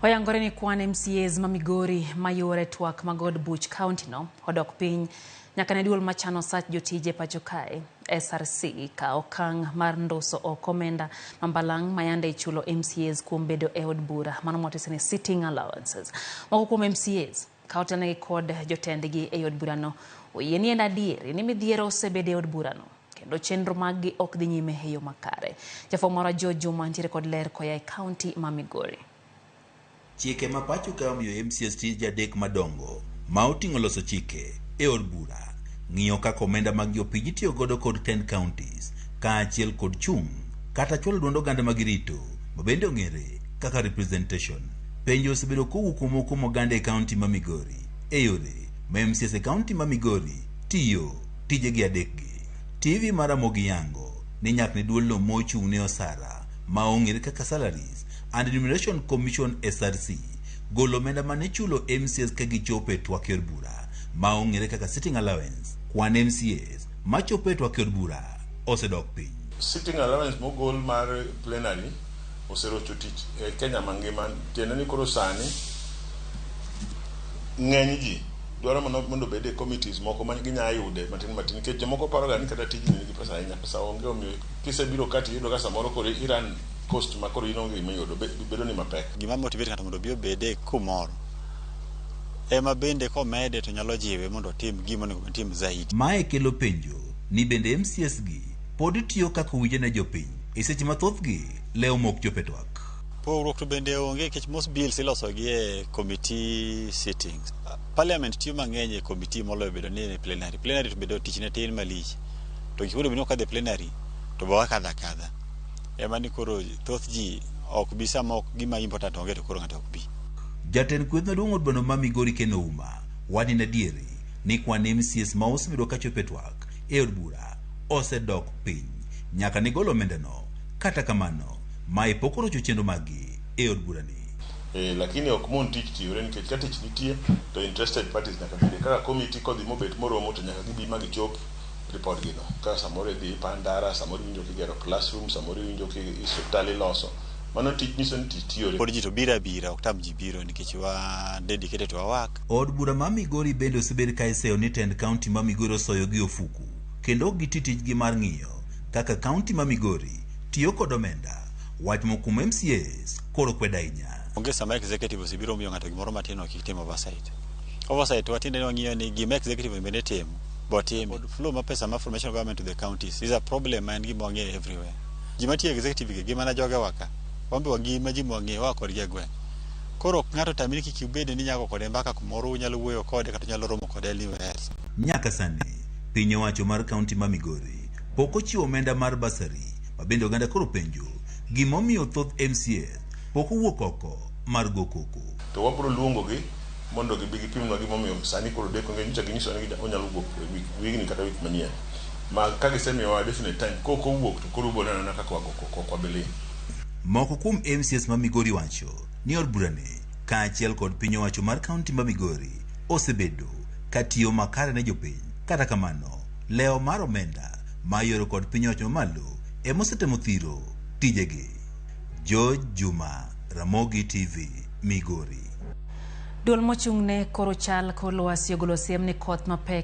Oyangore ni kwan MCAs ma Migori mayuore twak mag od buch kaunti no odok piny nyaka ne duol machano sach jotije pacho kae SRC ka okang' mar ndoso oko omenda ma mbalang' mayande ichulo MCAs kuom bedo e od bura mano mwatese ni sitting allowances. Moko kuom MCAs ka otelnegi kod jotendgi e od burano oyie ni en adieri ni midhiero osebedo e od burano kendo chenro maggi ok dhi nyime e yo makare. Jafwambo marwa George Juma nitiere kod ler koya e kaunti ma Migori. Chike ma pacho ka omiyo MCAs tije adek madongo ma oting'o loso chike e od bura, ng'iyo kaka omenda mag jopiny itiyo godo kod 10 counties, kaachiel kod chung' kata chwalo duond oganda ma girito ma bende ong'ere kaka representation. Penjo osebedo kowuok kuom moko kuom oganda e kaunti ma Migori e yore ma MCAs e kaunti ma Migori tiyo tijegi adekgi. TV mar Ramogi yango ni nyak ne duolno mochung' ne osara ma ong'ere kaka Salaries and Remuneration Commission SRC golo omenda mane ichulo MCAs ka gichopo e twak e od bura ma ong'ere kaka sitting allowance. Kwan MCAs machopo e twak e od bura osedok piny. Sitting allowance mogol mar plenary oserocho tich e Kenya mangima tiende ni koro sani ng'eny ji dwaro mana mondo obed e committees moko ma ginya yude matin matin nikech jomoko paro ga ni kata tijni nigi pesa ahinya pesa onge omiyo kisebiro ka tiyudo ka samoro koro i-run cost ma koro in onge gima iyudo bedo ni mapek. Gima motivate ng'ato mondo obi obede kumoro ema bende komede to nyalo jiwe mondo otim gima onego otim zaidi. Mae kelo penjo ni bende MCAs gi pod tiyo kaka owinjore ne jopiny e seche ma thothgi lewo mok chop e twak. Pogruok to bende onge nikech most bills iloso gi e committee sittings. Parliament tiyo mang'eny e committee moloyo bedo ni e plenary. Plenary to bedo tich ne tin malich. To gik monego bed ni okadho e plenary to be wakadho akadha. Ema ni koro thoth ji ok bi sama ok gima important onge to koro ng'ato ok bi. Jatend kweth maduong' od burano ma Migori Ken Ouma wacho ni adieri ni kwan MCAs ma osebedo kachopo e twak e od bura osedok piny nyaka ne gol omendano. Kata kamano, mae pok orocho chenro maggi e od burani. Eh, lakini ok mon tich tiyore nikech ka tich nitie to interested parties nyaka bede kaka committee kodhi mobet moromo to nyaka gibi ma gichop report gi no ka samoro idhi ipa ndara samoro iwinjo kigero classroom samoro iwinjo ki osiptal iloso mano tich nyiso ni tich tiyore. Pod ji to biro abira ok tam ji biro nikech wa dedicated to our work. Od bura ma Migori bende osebed ka iseyo ni tend kaunti ma Migori osoyo gi ofuku kendo ok giti tijgi mar ng'iyo kaka kaunti ma Migori tiyo kod omenda. Wach moko kuom MCAs koro kwedo ahinya. Onge sama executive osebiro miyo ng'ato gimoro matin ok itim oversight. Oversight watiende ni wang'iyo ni gima executive bende timo botime. Pod flow mar pesa ma from national government to the counties is a problem ma en gima wang'eyo everywhere. Ji matiyo e executive gi gin mana jogewa ka. Wan be wangima ji mwang'eyo waa kodgi e gweng'. Koro ok ng'ato tami ni kik ibed ni inyago kode mbaka kumoro unyalo wuoyo kode kata unyalo romo kode anywhere else. Nyaka sani, piny owacho mar kaunti ma Migori pok ochiwo omenda mar bursary ma bende oganda koro penjo gimomiyo thoth MCAs pok owuok oko mar go koko. To wabiro luongogi mondo gibi gipimnwa gimomiyo sani koro deko nikech nyocha ginyisowa ni onyalo wuok e wik wigni kata wik manyien. Ma ka gisemiyowa definite time kok owuok to koro ubiro neno kaka wago koko ok wabi ling'. Moko kuom MCAs ma Migori wacho ni od burani kaachiel kod piny owacho mar kaunti ma Migori osebedo ka tiyo makare ne jopiny. Kata kamano, lewo mar omenda ma ioro kod piny owacho mamalo ema osetemo thiro tijegi. George Juma, Ramogi TV, Migori. Duol mochung' ne koro chal kor lwasi ogolo siem ni koth mapek